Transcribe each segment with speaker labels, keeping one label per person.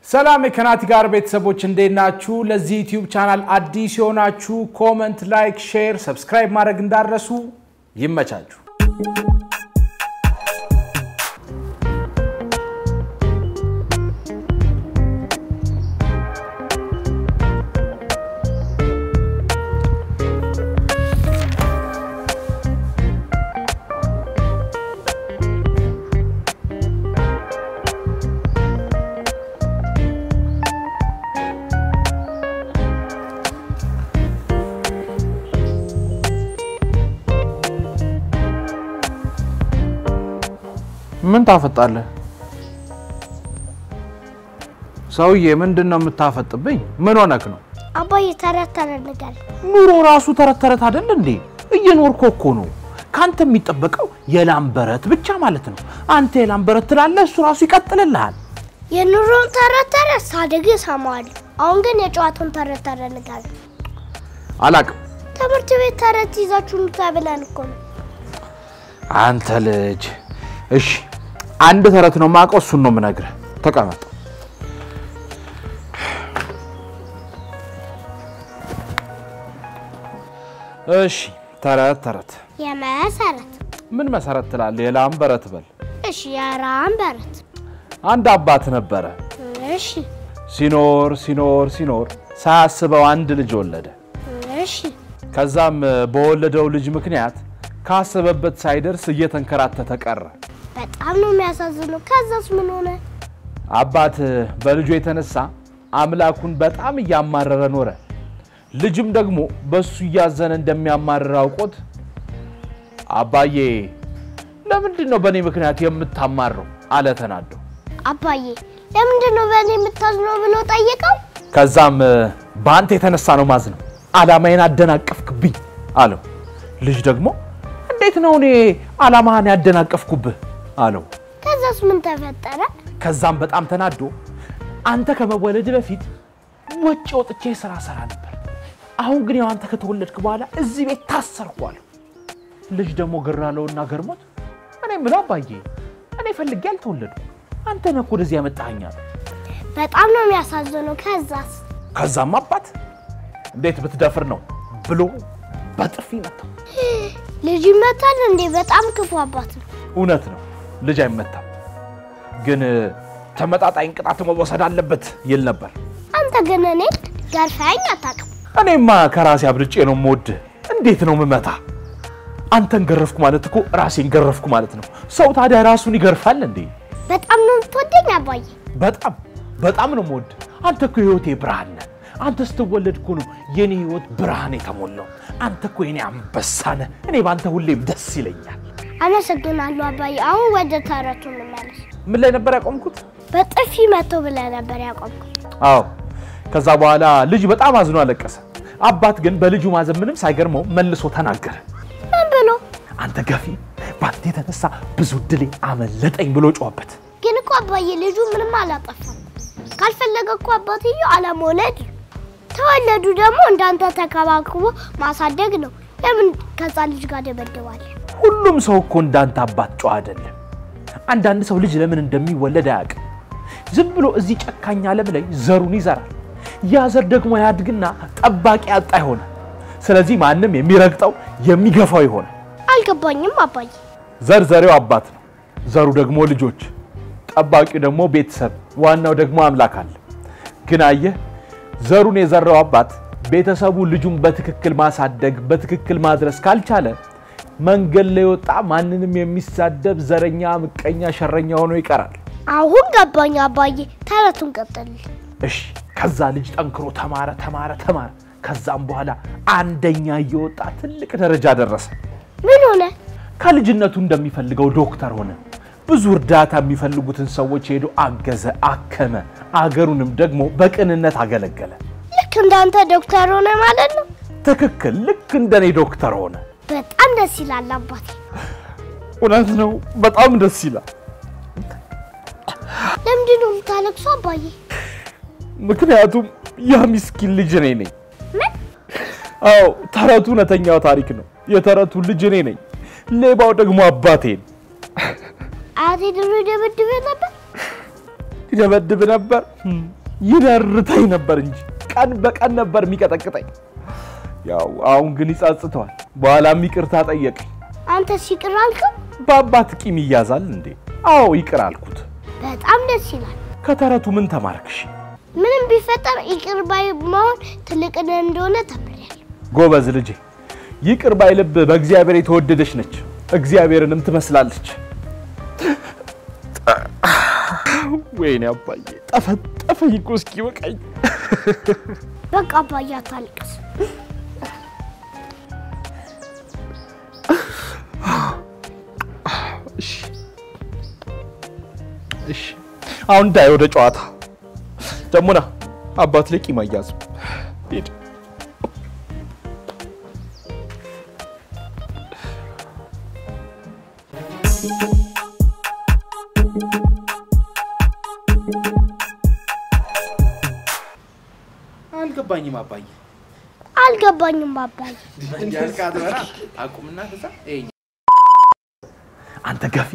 Speaker 1: ሰላም የከናቲ ጋር ቤተሰቦች እንዴት ናችሁ? ለዚህ YouTube channel አዲስ የሆናችሁ comment፣ like፣ share፣ subscribe ማድረግ እንዳትረሱ። ይመቻችሁ። ምን ታፈጣለህ ሰውዬ? ምንድን ነው የምታፈጥብኝ? ምን ሆነክ ነው?
Speaker 2: አባዬ ተረት ተረት ንገረኝ።
Speaker 1: ኑሮ ራሱ ተረት ተረት አይደል እንዴ? እየኖርክ እኮ ነው። ካንተ የሚጠበቀው የላም በረት ብቻ ማለት ነው። አንተ የላም በረት ትላለህ፣ እሱ ራሱ ይቀጥልልሃል።
Speaker 2: የኑሮን ተረት ተረት ሳድግ እሰማዋለሁ። አሁን ግን የጨዋታውን ተረት ተረት ንገረኝ።
Speaker 1: አላቅም።
Speaker 2: ትምህርት ቤት ተረት ይዛችሁ ኑ ተብለን እኮ ነው።
Speaker 1: አንተ ልጅ እሺ፣ አንድ ተረት ነው የማውቀው፣ እሱን ነው የምነግርህ። ተቀመጥ። እሺ፣ ተረት ተረት
Speaker 2: የመሰረት
Speaker 1: ምን መሰረት ትላለህ? የላም በረት በል።
Speaker 2: እሺ፣ የላም በረት።
Speaker 1: አንድ አባት ነበረ።
Speaker 2: እሺ።
Speaker 1: ሲኖር ሲኖር ሲኖር ሳያስበው አንድ ልጅ ወለደ።
Speaker 2: እሺ።
Speaker 1: ከዛም በወለደው ልጅ ምክንያት ካሰበበት ሳይደርስ እየተንከራተተ ቀረ።
Speaker 2: በጣም ነው የሚያሳዝነው። ከዛስ ምን ሆነ?
Speaker 1: አባት በልጁ የተነሳ አምላኩን በጣም እያማረረ ኖረ። ልጅም ደግሞ በሱ እያዘነ እንደሚያማርር አውቆት አባዬ ለምንድን ነው በእኔ ምክንያት የምታማረው? አለ ተናዶ።
Speaker 2: አባዬ ለምንድን ነው በእኔ የምታዝነው ብሎ ጠየቀው።
Speaker 1: ከዛም በአንተ የተነሳ ነው ማዝነው፣ አላማዬን አደናቀፍክብኝ አለው። ልጅ ደግሞ እንዴት ነው እኔ አላማህን ያደናቀፍኩብህ አለው።
Speaker 2: ከዛስ ምን ተፈጠረ?
Speaker 1: ከዛም በጣም ተናዶ አንተ ከመወለድ በፊት ወጪ ወጥቼ ስራ ሰራ ነበር፣ አሁን ግን ያው አንተ ከተወለድክ በኋላ እዚህ ቤት ታሰርኩ አለው። ልጅ ደግሞ ግራ አለውና ገርሞት እኔ የምለው አባዬ እኔ ፈልጌ አልተወለድኩም፣ አንተ ነህ እኮ ወደዚህ ያመጣኸኝ አለው።
Speaker 2: በጣም ነው የሚያሳዝነው። ከዛስ?
Speaker 1: ከዛም አባት እንዴት ብትደፍር ነው ብሎ በጥፊ መታው።
Speaker 2: ልጅ ይመታል እንዴ? በጣም ክፉ አባት ነው።
Speaker 1: እውነት ነው ልጅ አይመታም፣ ግን ተመጣጣኝ ቅጣት መወሰድ አለበት ይል ነበር።
Speaker 2: አንተ ግን እኔን ገርፈኸኝ አታውቅም።
Speaker 1: እኔማ ከራሴ አብልጬ ነው የምወድህ። እንዴት ነው የምመታ? አንተን ገረፍኩ ማለት እኮ ራሴን ገረፍኩ ማለት ነው። ሰው ታዲያ ራሱን ይገርፋል እንዴ?
Speaker 2: በጣም ነው የምትወደኝ አባዬ?
Speaker 1: በጣም በጣም ነው የምወድህ። አንተ እኮ የህይወቴ ብርሃን ነህ። አንተ ስትወለድ እኮ ነው የኔ ህይወት ብርሃን የተሞላው። አንተ እኮ የኔ አንበሳ ነህ። እኔ በአንተ ሁሌም ደስ ይለኛል።
Speaker 2: አመሰግናለሁ አባዬ። አሁን ወደ ተረቱ እንመለስ።
Speaker 1: ምን ላይ ነበር ያቆምኩት?
Speaker 2: በጥፊ መቶ ብለህ ነበር ያቆምኩት።
Speaker 1: አዎ። ከዛ በኋላ ልጅ በጣም አዝኖ አለቀሰ። አባት ግን በልጁ ማዘን ምንም ሳይገርመው መልሶ ተናገረ።
Speaker 2: ምን ብሎ?
Speaker 1: አንተ ገፊ፣ በአንተ የተነሳ ብዙ ድሌ አመለጠኝ ብሎ ጮኸበት።
Speaker 2: ግን እኮ አባዬ ልጁ ምንም አላጠፋም። ካልፈለገ እኮ አባትየው አለመውለድ ነው። ተወለዱ ደግሞ እንዳንተ ተከባክቦ ማሳደግ ነው። ለምን ከዛ ልጅ ጋር ደበደባለህ?
Speaker 1: ሁሉም ሰው እኮ እንዳንተ አባት ጨዋ አይደለም። አንዳንድ ሰው ልጅ ለምን እንደሚወለድ አያውቅም። ዝም ብሎ እዚህ ጨካኝ ዓለም ላይ ዘሩን ይዘራል። ያ ዘር ደግሞ ያድግና ጠባቂ ያጣ ይሆናል። ስለዚህ ማንም የሚረግጠው የሚገፋው ይሆናል።
Speaker 2: አልገባኝም አባዬ።
Speaker 1: ዘር ዘሬው አባት ነው፣ ዘሩ ደግሞ ልጆች፣ ጠባቂው ደግሞ ቤተሰብ፣ ዋናው ደግሞ አምላክ አለ። ግን አየህ ዘሩን የዘራው አባት ቤተሰቡ ልጁን በትክክል ማሳደግ በትክክል ማድረስ ካልቻለ መንገድ ላይ ወጣ ማንንም የሚሳደብ ዘረኛ፣ ምቀኛ፣ ሸረኛ ሆኖ ይቀራል።
Speaker 2: አሁን ገባኝ አባዬ። ተረቱን ቀጥል።
Speaker 1: እሺ። ከዛ ልጅ ጠንክሮ ተማረ ተማረ ተማረ። ከዛም በኋላ አንደኛ እየወጣ ትልቅ ደረጃ ደረሰ።
Speaker 2: ምን ሆነ?
Speaker 1: ከልጅነቱ እንደሚፈልገው ዶክተር ሆነ። ብዙ እርዳታ የሚፈልጉትን ሰዎች ሄዶ አገዘ፣ አከመ። አገሩንም ደግሞ በቅንነት አገለገለ።
Speaker 2: ልክ እንዳንተ ዶክተር ሆነ ማለት ነው።
Speaker 1: ትክክል። ልክ እንደኔ ዶክተር ሆነ።
Speaker 2: በጣም ደስ ይላል አባቴ።
Speaker 1: እውነት ነው፣ በጣም ደስ ይላል።
Speaker 2: ለምንድን ነው የምታለቅሰው አባዬ?
Speaker 1: ምክንያቱም ያ ምስኪን ልጅ እኔ ነኝ።
Speaker 2: ምን?
Speaker 1: አዎ፣ ተረቱ እውነተኛው ታሪክ ነው። የተረቱ ልጅ እኔ ነኝ። ሌባው ደግሞ አባቴ ነው።
Speaker 2: አያቴ ድሮ ይደበድብ ነበር?
Speaker 1: ይደበድብ ነበር፣ ይደርተኝ ነበር እንጂ ቀን በቀን ነበር የሚቀጠቅጠኝ። ያው አሁን ግን ይጸጽተዋል። በኋላም ይቅርታ ጠየቀኝ።
Speaker 2: አንተስ ይቅር አልከው?
Speaker 1: በአባት ቂም ይያዛል እንዴ? አዎ ይቅር አልኩት።
Speaker 2: በጣም ደስ ይላል።
Speaker 1: ከተረቱ ምን ተማርክሽ?
Speaker 2: ምንም ቢፈጠር ይቅር ባይ መሆን ትልቅነት እንደሆነ ተምሬያለሁ።
Speaker 1: ጎበዝ ልጄ፣ ይቅር ባይ ልብ በእግዚአብሔር የተወደደች ነች፣ እግዚአብሔርንም ትመስላለች። ወይኔ አባዬ ጠፈጠፈኝ እኮ እስኪበቃኝ።
Speaker 2: በቃ አባዬ አታልቅስ።
Speaker 1: እሺ እሺ፣ አሁን ዳይ ወደ ጨዋታ ደግሞ ና። አባት ላይ ቂም አያዝም። ሂድ።
Speaker 3: አልገባኝም አባዬ።
Speaker 2: አልገባኝም አባዬ።
Speaker 3: አቁምና ከዛ
Speaker 1: አንተ ገፊ፣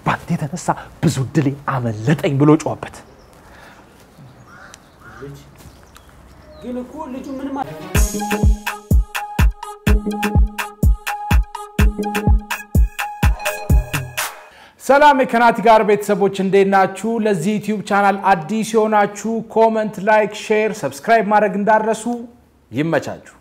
Speaker 1: ባንተ የተነሳ ብዙ ድሌ አመለጠኝ ብሎ ጮኸበት።
Speaker 3: ግን እኮ ልጁ ምንም ሰላም የከናቲ ጋር ቤተሰቦች እንዴት ናችሁ? ለዚህ ዩቲዩብ ቻናል አዲስ የሆናችሁ comment፣ like፣ share፣ subscribe ማድረግ እንዳትረሱ። ይመቻችሁ።